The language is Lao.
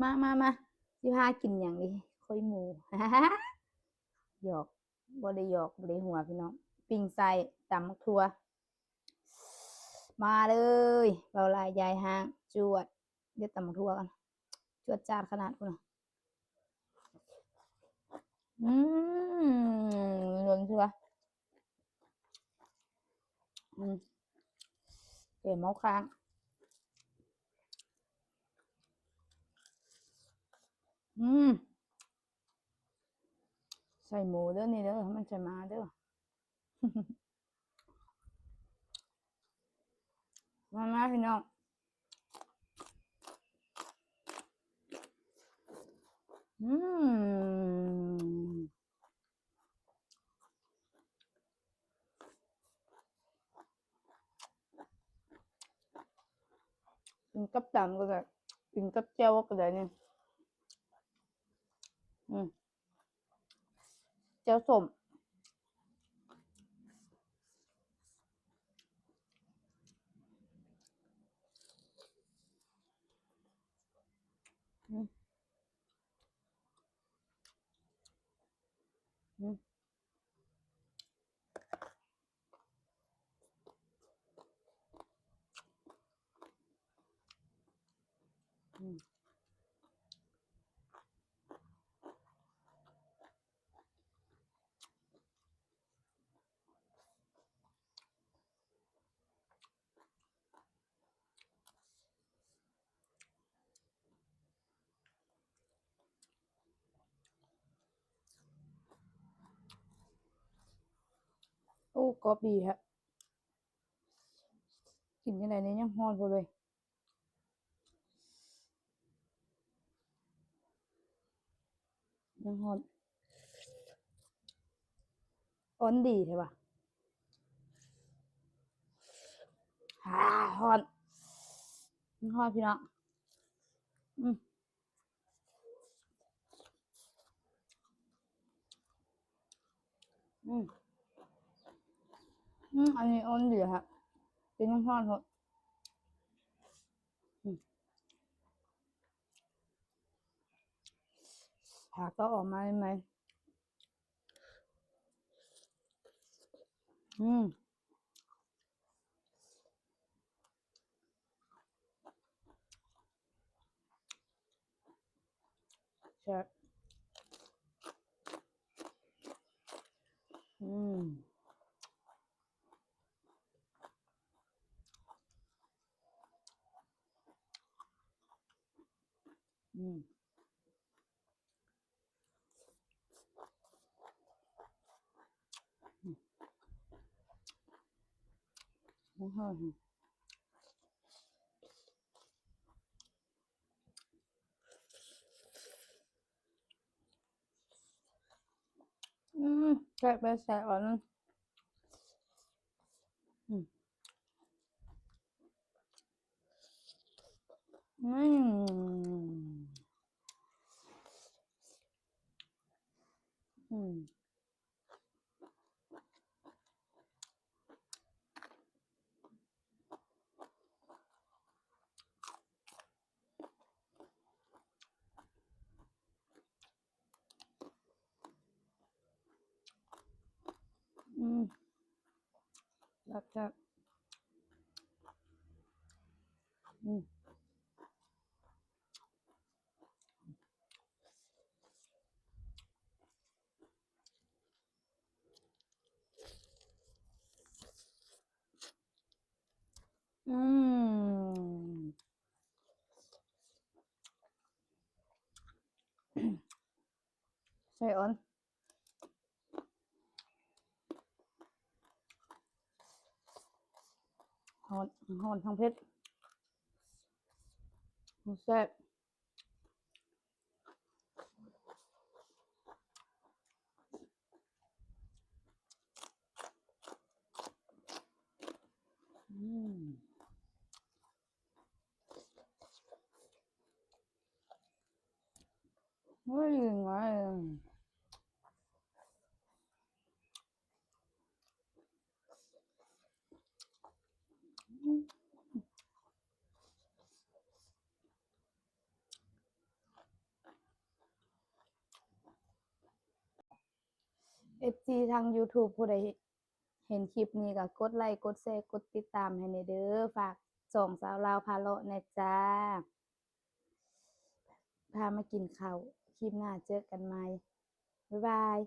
ມາ ມາ ມາ ຊິພາກິນຫຍັງດີ? ຂ້ອຍໝູ ຫຍອກ ບໍ່ໄດ້ຫຍອກ ບໍ່ໄດ້ຫົວ ພີ່ນ້ອງ. ປີ້ງໄສ້ ຕຳໝາກຖົ່ວ ມາເລີຍ. ເວົ້າຫຼາຍຢາຍຮ້າງ ຈວດ. ເຮັດຕຳໝາກຖົ່ວກັນ ຈວດຈາດຂະໜາດພຸ້ນນະ. ອືມ ລ້ນເທື່ອ ອືມ ເກມເມົາຄ້າງ ອືມ ໃສ່ໝູເດີ້ນີ້ເດີ້ ມັນໃສ່ໝາເດີ້. ມາ ມາ ພີ່ນ້ອງ ອືມ ກິນກັບຕຳກໍໄດ້ ກິນກັບແຈ່ວກໍໄດ້ນີ້ ອືມ. ແຈ່ວສົ້ມ ອືມ ອືມ. ອືມ ໂອ້ ກອບດີແທ້ ກິນຈັ່ງໃດນີ້ ຍັງຮ້ອນພຸ້ນເລີຍ. ຍັງຮ້ອນ ອ່ອນດີແທ້ຫວາ ອາ ຮ້ອນ ຮ້ອນ ພີ່ນ້ອງ ອືມ. ອືມ ອືມ ອັນນີ້ອ່ອນດີແທ້ ກິນຮ້ອນໆໂພດ ອືມ ຫາກໍອອກມາໃໝ່ໆ ອືມ. ແຊບ ອືມ ອືມ. ອືມ ໂອ້ໂຫ ອືມ ແຊບເລີຍ ແຊບ ອືມ ອືມ ອືມ ອືມ. ອືມ ແຊບໆ ອືມ ອືມ ໄສ້ອ່ອນ ຮ້ອນ ຮ້ອນທັງເຜັດ ແຊບ. ອືມ ໂອ້ຍ ງ່າຍ. ອືມ. ເອັຟຊີ ທາງ YouTube ຜູ້ໃດເຫັນຄລິບນີ້ກໍກົດໄລ ກົດແຊ ກົດຕິດຕາມໃຫ້ແດ່ເດີ້. ຝາກຊ່ອງສາວລາວພາເລາະແດ່ຈ້າ. ພາມາກິນເຂົ້າ. ຄລິບໜ້າເຈີກັນໃໝ່. ບາຍບາຍ.